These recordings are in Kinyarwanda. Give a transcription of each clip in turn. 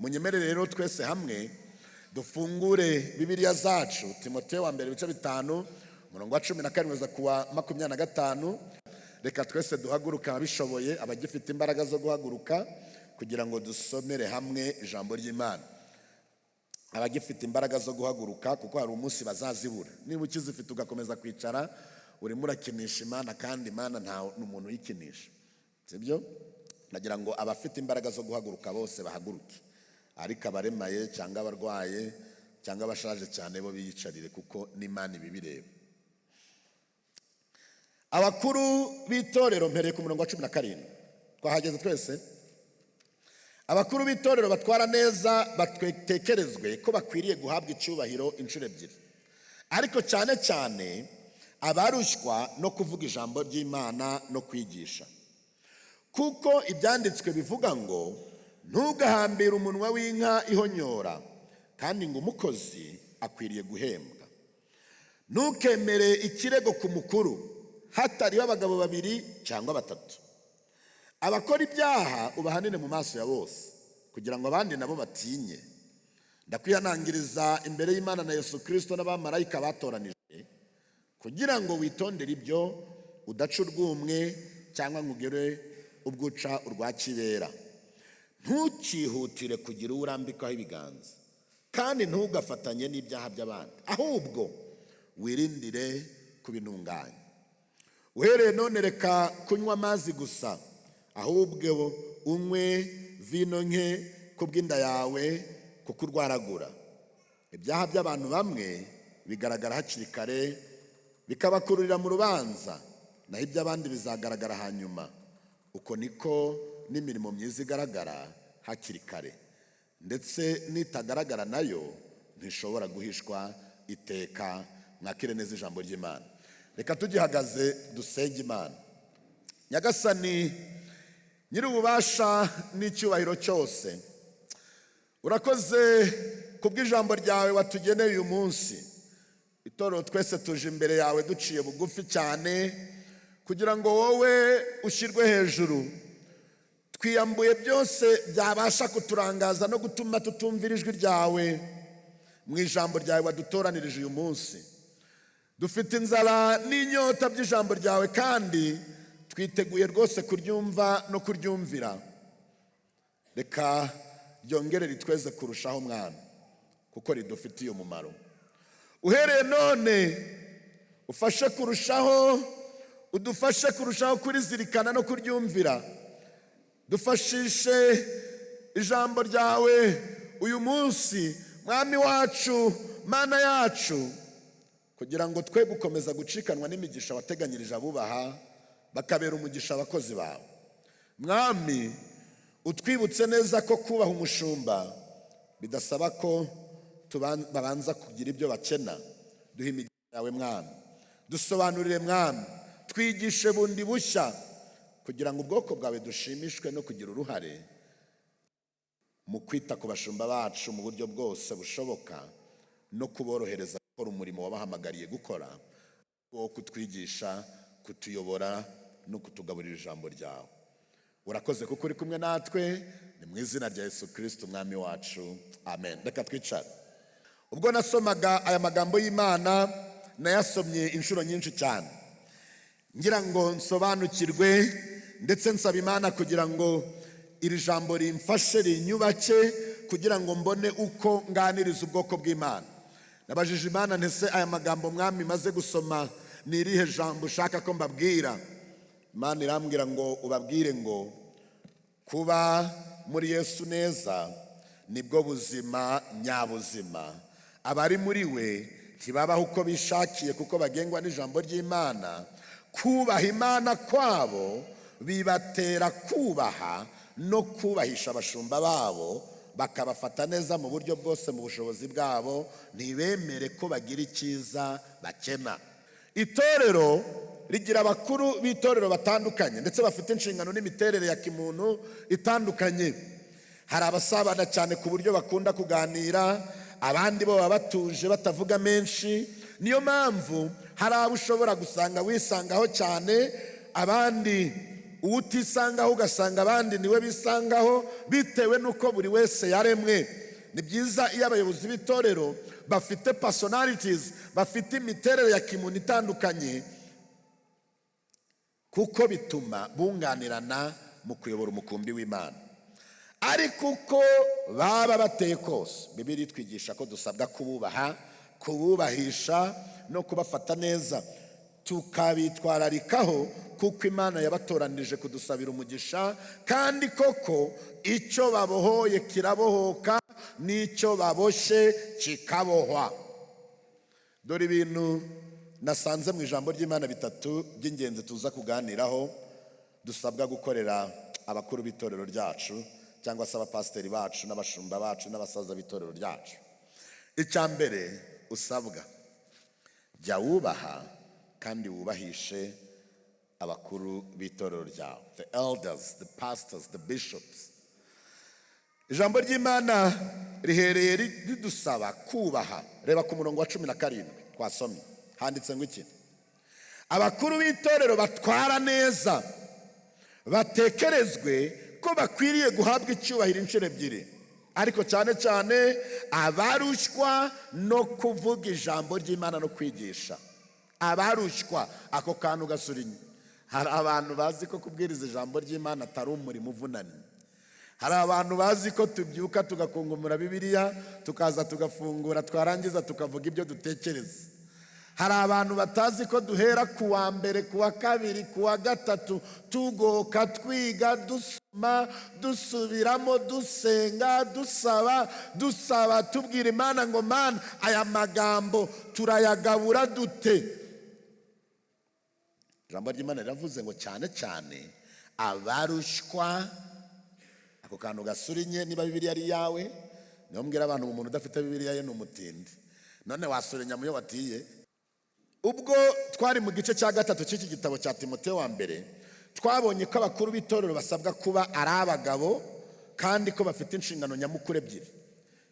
Munyemerere rero twese hamwe dufungure Bibiliya zacu, Timoteyo wa mbere ibice 5, umurongo wa 17 kugeza ku wa 25. Reka twese duhaguruka, ababishoboye, abagifite imbaraga zo guhaguruka, kugira ngo dusomere hamwe ijambo ry'Imana. Abagifite imbaraga zo guhaguruka, kuko hari umunsi bazazibura. Niba ukizifite ugakomeza kwicara, urimo urakinisha Imana, kandi Imana nta umuntu uyikinisha, sibyo? Nagira ngo abafite imbaraga zo guhaguruka bose bahaguruke, ariko abaremaye cyangwa abarwaye cyangwa abashaje cyane bo biyicarire, kuko n'Imana ibibireba. Abakuru b'itorero, mpereye ku murongo wa 17. Twahageze twese? Abakuru b'itorero batwara neza batekerezwe ko bakwiriye guhabwa icyubahiro inshuro ebyiri, ariko cyane cyane abarushywa no kuvuga ijambo ry'Imana no kwigisha, kuko ibyanditswe bivuga ngo: "Ntugahambire umunwa w'inka ihonyora," kandi ngo: "Umukozi akwiriye guhembwa." Ntukemere ikirego ku mukuru hatariho abagabo babiri cyangwa batatu. Abakora ibyaha ubahanire mu maso ya bose, kugira ngo abandi nabo batinye. Ndakwihanangiriza imbere y'Imana na Yesu Kirisito n'abamarayika batoranijwe, kugira ngo witondere ibyo, udaca urw'umwe cyangwa ngo ugere ubwo uca urwa kibera. Ntukihutire kugira uwo urambikaho ibiganza, kandi ntugafatanye n'ibyaha by'abandi, ahubwo wirindire kubintunganya. Uhereye none reka kunywa amazi gusa, ahubwo unywe vino nke kubw'inda yawe, kuko urwaragura. Ibyaha by'abantu bamwe bigaragara hakiri kare, bikabakururira mu rubanza, naho iby'abandi bizagaragara hanyuma. Uko niko n'imirimo myiza igaragara hakiri kare, ndetse n'itagaragara nayo ntishobora guhishwa iteka. Mwakire neza ijambo ry'Imana. Reka tugihagaze dusenge Imana. Nyagasani Nyir'ububasha n'icyubahiro cyose, urakoze kubw'ijambo ryawe watugeneye uyu munsi. Itorero twese tuje imbere yawe duciye bugufi cyane, kugira ngo wowe ushyirwe hejuru. Twiyambuye byose byabasha kuturangaza no gutuma tutumvira ijwi ryawe mu ijambo ryawe wadutoranirije uyu munsi. Dufite inzara n'inyota by'ijambo ryawe, kandi twiteguye rwose kuryumva no kuryumvira. Reka ryongere ritweze kurushaho, Mwana, kuko ridufitiye umumaro. Uhereye none ufashe kurushaho, udufashe kurushaho kurizirikana no kuryumvira. Dufashishe ijambo ryawe uyu munsi, Mwami wacu, Mana yacu, kugira ngo twe gukomeza gucikanwa n'imigisha wateganyirije abubaha, bakabera umugisha abakozi bawe. Mwami, utwibutse neza ko kubaha umushumba bidasaba ko babanza kugira ibyo bakena. Duhe imigisha yawe, Mwami. Dusobanurire, Mwami, twigishe bundi bushya, kugira ngo ubwoko bwawe dushimishwe no kugira uruhare mu kwita ku bashumba bacu mu buryo bwose bushoboka, no kuborohereza gukora umurimo wabahamagariye gukora, wo kutwigisha, kutuyobora no kutugaburira ijambo ryawe. Urakoze kuko uri kumwe natwe. Ni mu izina rya Yesu Kirisito Umwami wacu, amen. Reka twicare. Ubwo nasomaga aya magambo y'Imana, nayasomye inshuro nyinshi cyane ngira ngo nsobanukirwe, ndetse nsaba Imana kugira ngo iri jambo rimfashe, rinyubake, kugira ngo mbone uko nganiriza ubwoko bw'Imana. Nabajije Imana ndetse: "Aya magambo, Mwami, maze gusoma, ni irihe jambo ushaka ko mbabwira?" Imana irambwira ngo: "Ubabwire ngo kuba muri Yesu neza nibwo buzima nyabuzima. Abari muri we ntibabaho uko bishakiye, kuko bagengwa n'ijambo ry'Imana. Kubaha Imana kwabo bibatera kubaha no kubahisha abashumba babo, bakabafata neza mu buryo bwose mu bushobozi bwabo, ntibemere ko bagira icyiza bakena." Itorero rigira abakuru b'itorero batandukanye, ndetse bafite inshingano n'imiterere ya kimuntu itandukanye. Hari abasabana cyane ku buryo bakunda kuganira, abandi bo baba batuje, batavuga menshi. Niyo mpamvu hari abo ushobora gusanga wisangaho cyane, abandi Uwo utisangaho ugasanga abandi niwe bisangaho, bitewe n'uko buri wese yaremwe. Ni byiza iyo abayobozi b'itorero bafite personalities, bafite imiterere ya kimuntu itandukanye, kuko bituma bunganirana mu kuyobora umukumbi w'Imana. Ariko uko baba bateye kose, Bibiliya itwigisha ko dusabwa kububaha, kububahisha no kubafata neza, tukabitwararikaho, kuko Imana yabatoranije kudusabira umugisha. Kandi koko icyo babohoye kirabohoka, n'icyo baboshye kikabohwa. Dore ibintu nasanze mu ijambo ry'Imana bitatu by'ingenzi tuza kuganiraho, dusabwa gukorera abakuru b'itorero ryacu, cyangwa se abapasiteri bacu n'abashumba bacu n'abasaza b'itorero ryacu. Icya mbere usabwa: jya wubaha kandi wubahishe abakuru b'itorero ryawe, the elders, the pastors, the bishops. Ijambo ry'Imana rihereye ridusaba kubaha. Reba ku murongo wa 17 twasomye, handitse ngo iki? Abakuru b'itorero batwara neza batekerezwe ko bakwiriye guhabwa icyubahiro inshuro ebyiri, ariko cyane cyane abarushywa no kuvuga ijambo ry'Imana no kwigisha. Abarushywa, ako kantu gasura inyuma. Hari abantu bazi ko kubwiriza ijambo ry'Imana atari umurimo uvunanye. Hari abantu bazi ko tubyuka tugakungumura Bibiliya, tukaza tugafungura, twarangiza tukavuga ibyo dutekereza. Hari abantu batazi ko duhera ku wa mbere, ku wa kabiri, ku wa gatatu, tugoka, twiga, dusoma, dusubiramo, dusenga, dusaba, dusaba, tubwira Imana ngo: "Mana, aya magambo turayagabura dute?" Ijambo ry'Imana riravuze ngo cyane cyane abarushywa. Ako kantu gasurinye niba Bibiliya ari iyawe. Niyo mbwira abantu ngo umuntu udafite Bibiliya ye ni umutindi. None wasurinya mu yo watiye? Ubwo twari mu gice cya gatatu cy'iki gitabo cya Timoteyo wa mbere, twabonye ko abakuru b'itorero basabwa kuba ari abagabo, kandi ko bafite inshingano nyamukuru ebyiri: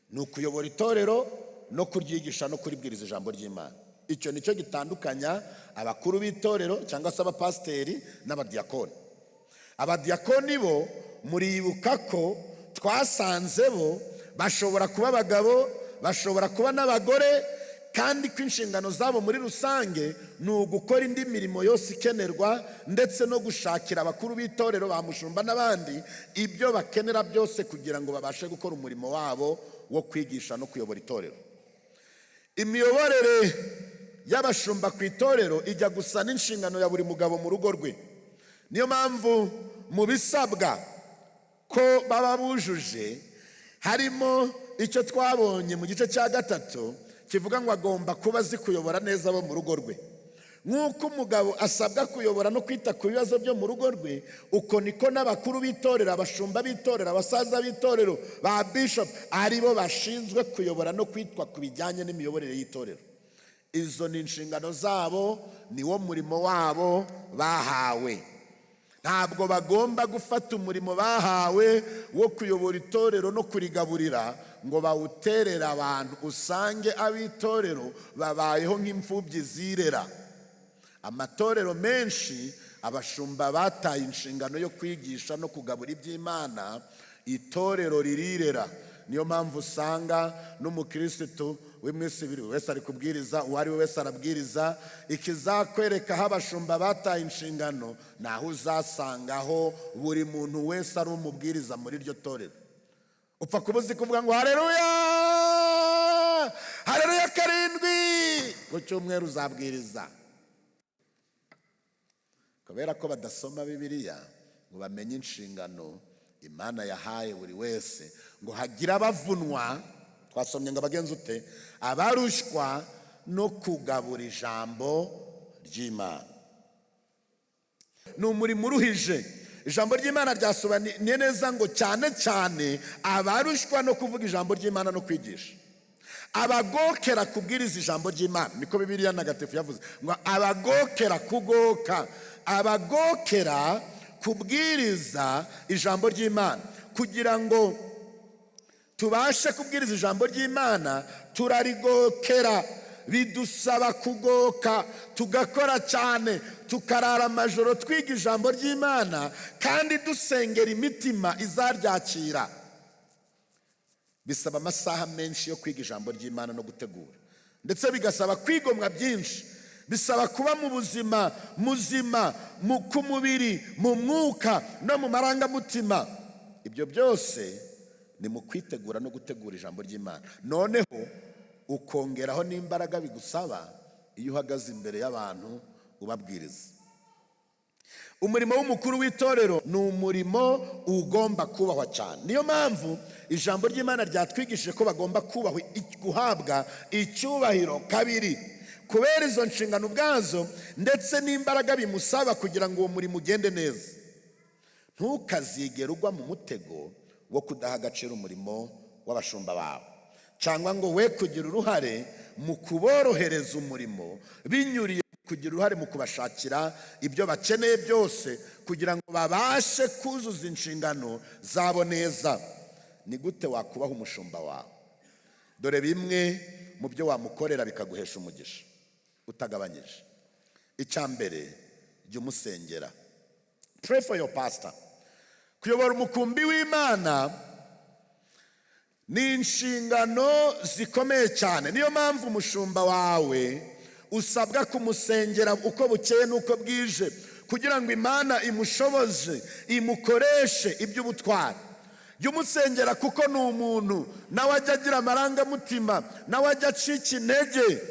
ni ukuyobora itorero no kuryigisha no kuribwiriza ijambo ry'Imana. Icyo nicyo gitandukanya abakuru b'itorero cyangwa se abapasiteri n'abadiyakoni. Abadiyakoni bo muribuka ko twasanze bo bashobora kuba abagabo, bashobora kuba n'abagore, kandi ko inshingano zabo muri rusange ni ugukora indi mirimo yose ikenerwa, ndetse no gushakira abakuru b'itorero, ba mushumba n'abandi ibyo bakenera byose kugira ngo babashe gukora umurimo wabo wo kwigisha no kuyobora itorero. Imiyoborere y'abashumba ku itorero ijya gusa n'inshingano ya buri mugabo mu rugo rwe. Niyo mpamvu mu bisabwa ko baba bujuje harimo icyo twabonye mu gice cya gatatu kivuga ngo agomba kuba azi kuyobora neza abo mu rugo rwe. Nk'uko umugabo asabwa kuyobora no kwita ku bibazo byo mu rugo rwe, uko niko n'abakuru b'itorero, abashumba b'itorero, abasaza b'itorero, ba bishop, aribo bashinzwe kuyobora no kwitwa ku bijyanye n'imiyoborere y'itorero. Izo ni inshingano zabo, niwo murimo wabo bahawe. Ntabwo bagomba gufata umurimo bahawe wo kuyobora itorero no kurigaburira ngo bawuterere abantu, usange ab'itorero babayeho nk'imfubyi zirera. Amatorero menshi, abashumba bataye inshingano yo kwigisha no kugabura iby'Imana, itorero ririrera. Niyo mpamvu usanga n'umukirisitu w'iminsi 2 wese ari kubwiriza, uwo ari we wese arabwiriza. Ikizakwereka aho abashumba bataye inshingano ni aho uzasangaho buri muntu wese ari umubwiriza muri iryo torero. Upfa kuba uzi kuvuga ngo hareruya, hareruya karindwi ku cyumweru, uzabwiriza, kubera ko badasoma Bibiliya ngo bamenye inshingano Imana yahaye buri wese, ngo hagire abavunwa. Twasomye ngo abagenzi ute? Abarushywa no kugabura ijambo ry'Imana. Ni umurimo uruhije. Ijambo ry'Imana ryasobanuye neza ngo cyane cyane abarushywa no kuvuga ijambo ry'Imana no kwigisha, abagokera kubwiriza ijambo ry'Imana. Niko Bibiliya ntagatifu yavuze ngo abagokera kugoka, abagokera kubwiriza ijambo ry'Imana. Kugira ngo tubashe kubwiriza ijambo ry'Imana, turarigokera. Bidusaba kugoka, tugakora cyane, tukarara amajoro twiga ijambo ry'Imana kandi dusengera imitima izaryakira. Bisaba amasaha menshi yo kwiga ijambo ry'Imana no gutegura, ndetse bigasaba kwigomwa byinshi. Bisaba kuba mu buzima muzima ku mubiri, mu mwuka no mu marangamutima. Ibyo byose ni mu kwitegura no gutegura ijambo ry'Imana. Noneho ukongeraho n'imbaraga bigusaba iyo uhagaze imbere y'abantu ubabwiriza. Umurimo w'umukuru w'itorero ni umurimo ugomba kubahwa cyane. Niyo mpamvu ijambo ry'Imana ryatwigishije ko bagomba kubahwa, guhabwa icyubahiro kabiri, kubera izo nshingano ubwazo ndetse n'imbaraga bimusaba kugira ngo uwo murimo ugende neza. Ntukazigere ugwa mu mutego wo kudaha agaciro umurimo w'abashumba bawe, cyangwa ngo we kugira uruhare mu kuborohereza umurimo binyuriye kugira uruhare mu kubashakira ibyo bakeneye byose kugira ngo babashe kuzuza inshingano zabo neza. Ni gute wakubaha umushumba wawe? Dore bimwe mu byo wamukorera bikaguhesha umugisha utagabanyije. Icya mbere, jya umusengera. Pray for your pastor. Kuyobora umukumbi w'Imana ni inshingano zikomeye cyane. Niyo mpamvu umushumba wawe usabwa kumusengera uko bukeye n'uko bwije, kugira ngo Imana imushoboze, imukoreshe iby'ubutwari. Jya umusengera kuko ni umuntu, nawe ajya agira amarangamutima, nawe ajya acika intege.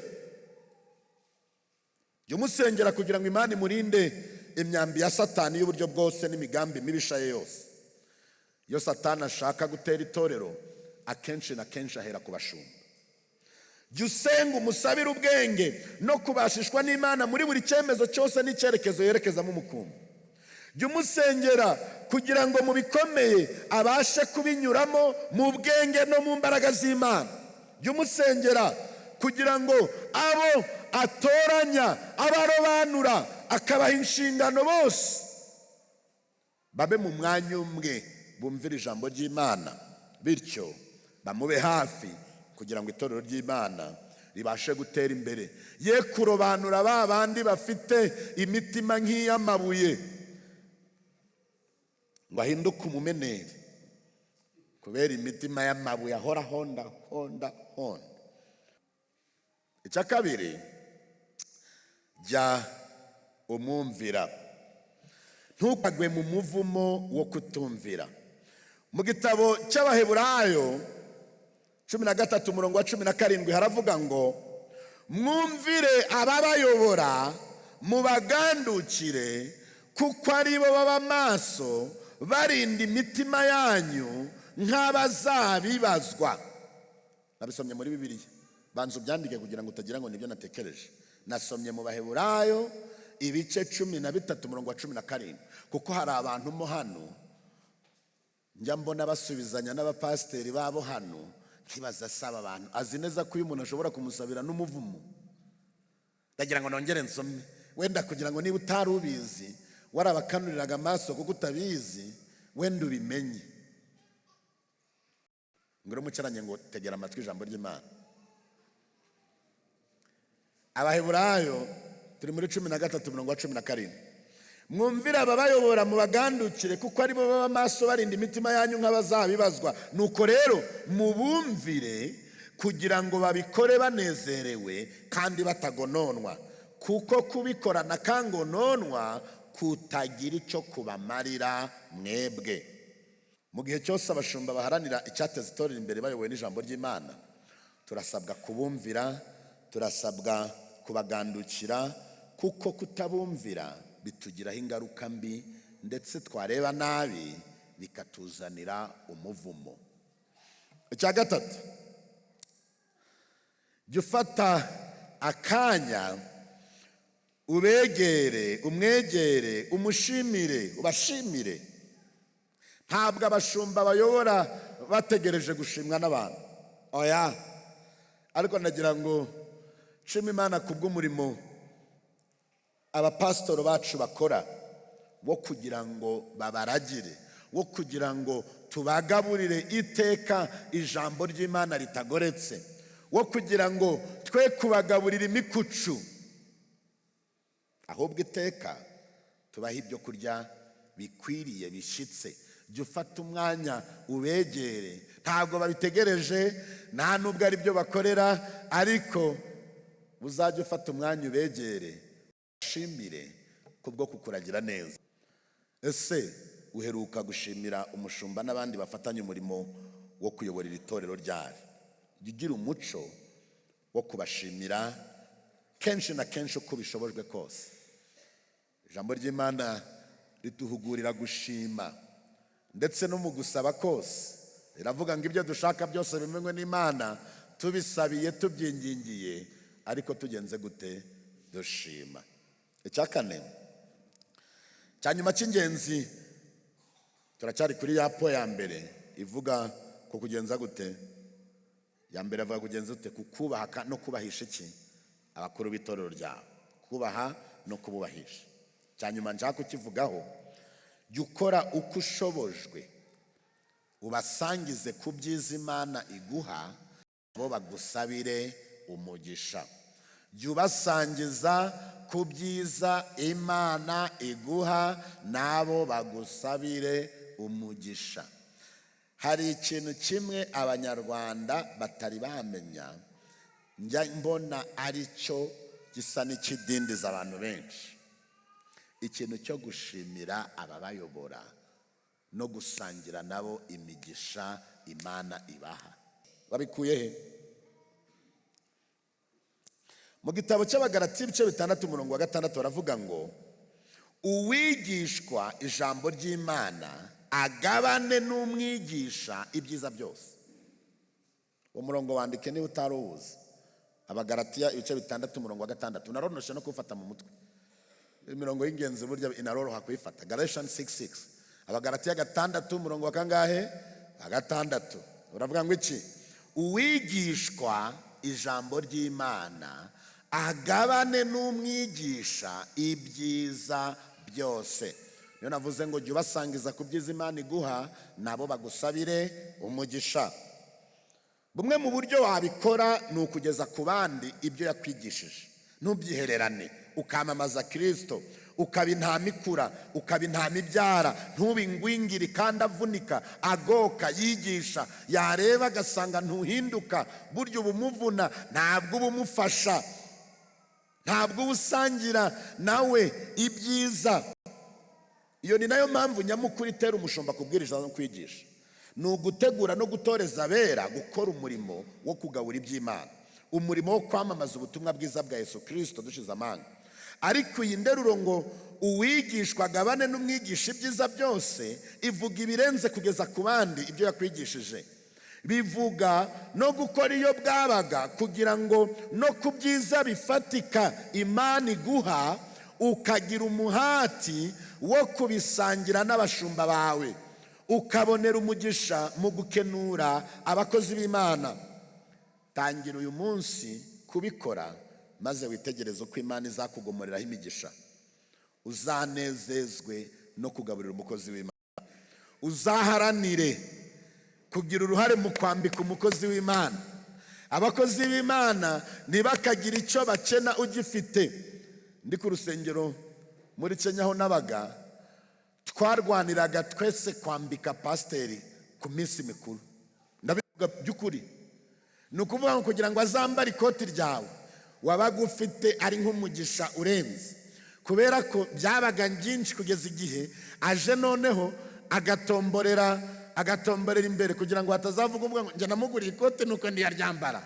Jya umusengera kugira ngo Imana imurinde imyambi ya Satani y'uburyo bwose n'imigambi mibisha ye yose. Iyo Satani ashaka gutera itorero, akenshi na kenshi ahera ku bashumba. Jya usenga umusabire ubwenge no kubashishwa n'Imana muri buri cyemezo cyose n'icyerekezo yerekezamo umukumbi. Jya umusengera kugira ngo mu bikomeye abashe kubinyuramo mu bwenge no mu mbaraga z'Imana. Jya umusengera kugira ngo abo atoranya, abarobanura, akabaha inshingano bose babe mu mwanya umwe, bumvire ijambo ry'Imana, bityo bamube hafi kugira ngo itorero ry'Imana ribashe gutera imbere. Ye kurobanura ba bandi bafite imitima nk'iy'amabuye ngo ahinduke umumeneri kubera imitima y'amabuye ahora honda honda honda. Icya kabiri, jya umwumvira. Ntukagwe mu muvumo wo kutumvira. Mu gitabo cy'Abaheburayo 13 umurongo wa 17 haravuga ngo: "Mwumvire ababayobora, mubagandukire, kuko ari bo baba maso barinda imitima yanyu nk'abazabibazwa." Nabisomye muri Bibiliya, banza ubyandike kugira ngo utagira ngo nibyo natekereje. Nasomye mu Baheburayo ibice 13 umurongo wa 17, kuko hari abantu mo hano njya mbona basubizanya n'abapasiteri babo hano, nkibaza asaba abantu azi neza ko uyu muntu ashobora kumusabira n'umuvumo. Ndagira ngo nongere nsome wenda kugira ngo niba utari ubizi, warabakanuriraga amaso kuko utabizi, wenda ubimenye. Ngwino mucaranye ngo tegera amatwi ijambo ry'Imana. Abaheburayo turi muri 13 umurongo wa 17: "Mwumvire ababayobora, mubagandukire, kuko aribo baba maso barinda imitima yanyu nk'abazabibazwa. Nuko rero mubumvire kugira ngo babikore banezerewe kandi batagononwa, kuko kubikorana kangononwa kutagira icyo kubamarira mwebwe." Mu gihe cyose abashumba baharanira icyateza itorero imbere bayobowe n'ijambo ry'Imana, turasabwa kubumvira, turasabwa kubagandukira, kuko kutabumvira bitugiraho ingaruka mbi, ndetse twareba nabi bikatuzanira umuvumo. Icya gatatu, jya ufata akanya ubegere, umwegere, umushimire, ubashimire. Ntabwo abashumba bayobora bategereje gushimwa n'abantu, oya. Ariko nagira ngo nshime Imana kubw'umurimo abapasitoro bacu bakora wo kugira ngo babaragire, wo kugira ngo tubagaburire iteka ijambo ry'Imana ritagoretse, wo kugira ngo twe kubagaburira imikucu, ahubwo iteka tubahe ibyo kurya bikwiriye, bishyitse. Jya ufata umwanya ubegere. Ntabwo babitegereje, nta nubwo ari byo bakorera, ariko uzajya ufata umwanya ubegere, ushimire kubwo kukuragira neza. Ese uheruka gushimira umushumba n'abandi bafatanya umurimo wo kuyobora iri torero ryari? Jya ugira umuco wo kubashimira kenshi na kenshi uko bishobojwe kose. Ijambo ry'Imana riduhugurira gushima ndetse no mu gusaba kose. Riravuga ngo ibyo dushaka byose bimenywe n'Imana, tubisabiye, tubyingingiye, ariko tugenze gute? Dushima. Icya kane, cya nyuma cy'ingenzi, turacyari kuri ya point ya mbere ivuga ku kugenza gute. Ya mbere avuga kugenza gute? Ku kubaha no kubahisha iki? Abakuru b'itorero ryawe, kubaha no kububahisha. Cya nyuma nshaka kukivugaho: jya ukora uko ushobojwe ubasangize ku byiza Imana iguha, bo bagusabire umugisha. Jya ubasangiza ku byiza Imana iguha, nabo bagusabire umugisha. Hari ikintu kimwe Abanyarwanda batari bamenya, njya mbona ari cyo gisa n'ikidindiza abantu benshi: ikintu cyo gushimira ababayobora no gusangira nabo imigisha Imana ibaha. Babikuye he? Mu gitabo cy'Abagarati, ibice 6, umurongo wa 6, baravuga ngo: "Uwigishwa ijambo ry'Imana agabane n'umwigisha ibyiza byose." Uwo murongo wandike niba utari uwuzi. Abagaratiya, ibice 6, umurongo wa 6. Unaronoshe no kuwufata mu mutwe. Imirongo y'ingenzi burya inaroroha kuyifata. Galatians 6:6. Abagaratiya 6, umurongo wa kangahe? Wa 6. Uravuga ngo iki? "Uwigishwa ijambo ry'Imana agabane n'umwigisha ibyiza byose." Niyo navuze ngo jya ubasangiza ku byiza Imana iguha, nabo bagusabire umugisha. Bumwe mu buryo wabikora ni ukugeza ku bandi ibyo yakwigishije, ntubyihererane, ukamamaza Kirisito, ukaba intama ikura, ukaba intama ibyara, ntube ingwingiri kandi avunika, agoka, yigisha, yareba agasanga ntuhinduka. Burya uba umuvuna, ntabwo uba umufasha, ntabwo uba usangira nawe ibyiza. Iyo ni nayo mpamvu nyamukuru itera umushumba kubwiriza no kwigisha: ni ugutegura no gutoreza abera gukora umurimo wo kugabura iby'Imana, umurimo wo kwamamaza ubutumwa bwiza bwa Yesu Kirisito dushize amanga. Ariko iyi nteruro ngo "uwigishwa agabane n'umwigisha ibyiza byose" ivuga ibirenze kugeza ku bandi ibyo yakwigishije. Bivuga no gukora iyo bwabaga kugira ngo no ku byiza bifatika Imana iguha ukagira umuhati wo kubisangira n'abashumba bawe, ukabonera umugisha mu gukenura abakozi b'Imana. Tangira uyu munsi kubikora, maze witegereze uko Imana izakugomoreraho imigisha. Uzanezezwe no kugaburira umukozi w'Imana, uzaharanire kugira uruhare mu kwambika umukozi w'Imana. Abakozi b'Imana ntibakagire icyo bakena ugifite. Ndi ku rusengero muri Kenya aho nabaga, twarwaniraga twese kwambika pasiteri ku minsi mikuru. Ndabivuga by'ukuri. Ni ukuvuga ngo kugira ngo azambare ikoti ryawe wabaga ufite ari nk'umugisha urenze, kubera ko byabaga byinshi kugeza igihe aje noneho agatomborera imbere, kugira ngo hatazavuga uvuga ngo njye namuguriye ikote nuko ntiyaryambara,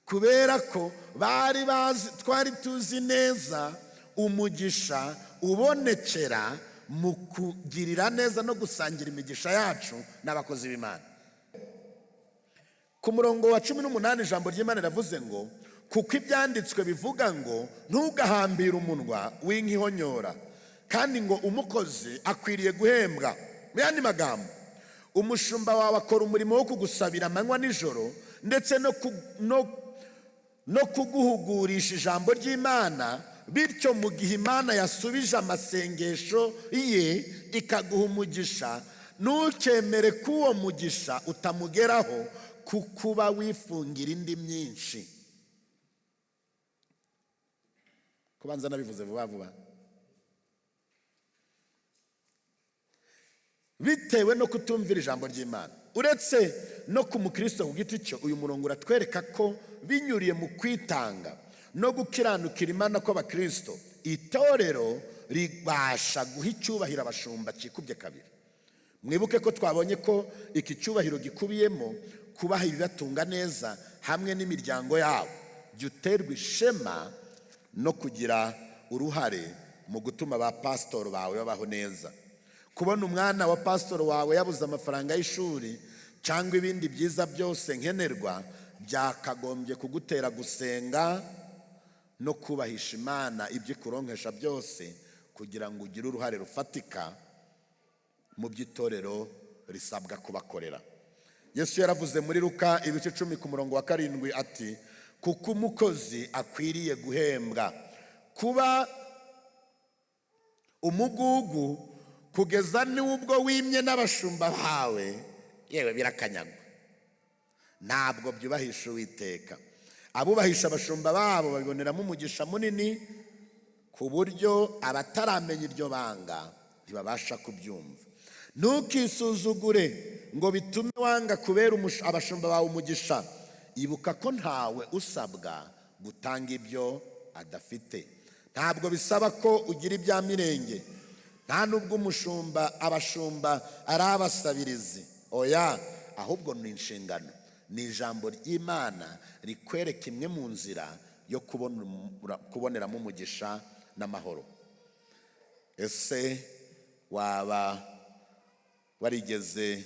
kubera ko bari bazi, twari tuzi neza umugisha ubonekera mu kugirira neza no gusangira imigisha yacu n'abakozi b'Imana. Ku murongo wa 18, ijambo ry'Imana riravuze ngo: "Kuko ibyanditswe bivuga ngo ntugahambire umunwa w'inkihonyora, kandi ngo umukozi akwiriye guhembwa." Mu yandi magambo, umushumba wawe akora umurimo wo kugusabira amanywa nijoro, ndetse no kuguhugurisha ijambo ry'Imana. Bityo mu gihe Imana yasubije amasengesho ye ikaguha umugisha, ntukemere ko uwo mugisha utamugeraho. ku kuba wifungira indi myinshi. Kubanza nabivuze vuba vuba. Bitewe no kutumvira ijambo ry'Imana. Uretse no ku mukristo ku giti cye, uyu murongo uratwereka ko binyuriye mu kwitanga no gukiranukira Imana kw'abakristo, itorero ribasha guha icyubahiro abashumba kikubye kabiri. Mwibuke ko twabonye ko iki cyubahiro gikubiyemo kubaha ibibatunga neza hamwe n'imiryango yabo. Jya uterwa ishema no kugira uruhare mu gutuma ba pasitoro bawe babaho neza. Kubona umwana wa pasitoro wawe yabuze amafaranga y'ishuri cyangwa ibindi byiza byose nkenerwa byakagombye kugutera gusenga no kubahisha Imana ibyo ikuronkesha byose, kugira ngo ugire uruhare rufatika mu by'itorero risabwa kubakorera. Yesu yaravuze muri Luka ibice 10 ku murongo wa 7 ati: kuko umukozi akwiriye guhembwa. Kuba umugugu kugeza n'ubwo wimye n'abashumba bawe, yewe birakanyagwa, ntabwo byubahisha Uwiteka. Abubahisha abashumba babo babiboneramo umugisha munini, ku buryo abataramenya iryo banga ntibabasha kubyumva. Ntukisuzugure ngo bitume wanga kubera abashumba bawe umugisha. Ibuka ko ntawe usabwa gutanga ibyo adafite. Ntabwo bisaba ko ugira ibya mirenge. Nta nubwo umushumba abashumba ari abasabirizi, oya, ahubwo ni inshingano. Ni ijambo ry'Imana rikwereka imwe mu nzira yo kuboneramo umugisha n'amahoro. Ese waba warigeze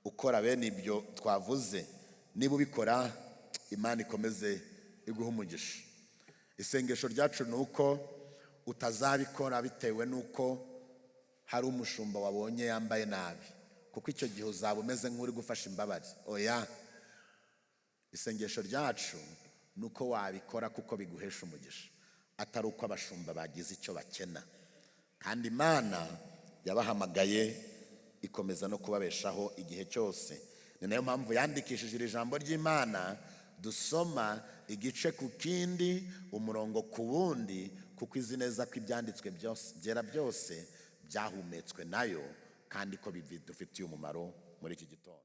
ukora bene ibyo twavuze? Niba ubikora, Imana ikomeze iguhe umugisha. Isengesho ryacu ni uko utazabikora bitewe n'uko hari umushumba wabonye yambaye nabi, kuko icyo gihe uzaba umeze nk'uri gufasha imbabare. Oya, isengesho ryacu ni uko wabikora kuko biguhesha umugisha, atari uko abashumba bagize icyo bakena. Kandi Imana yabahamagaye ikomeza no kubabeshaho igihe cyose. Ni nayo mpamvu yandikishije iri jambo ry'Imana dusoma igice ku kindi, umurongo ku wundi, kuko izi neza ko ibyanditswe byose byera byose byahumetswe nayo, kandi ko bidufitiye umumaro muri iki gitondo.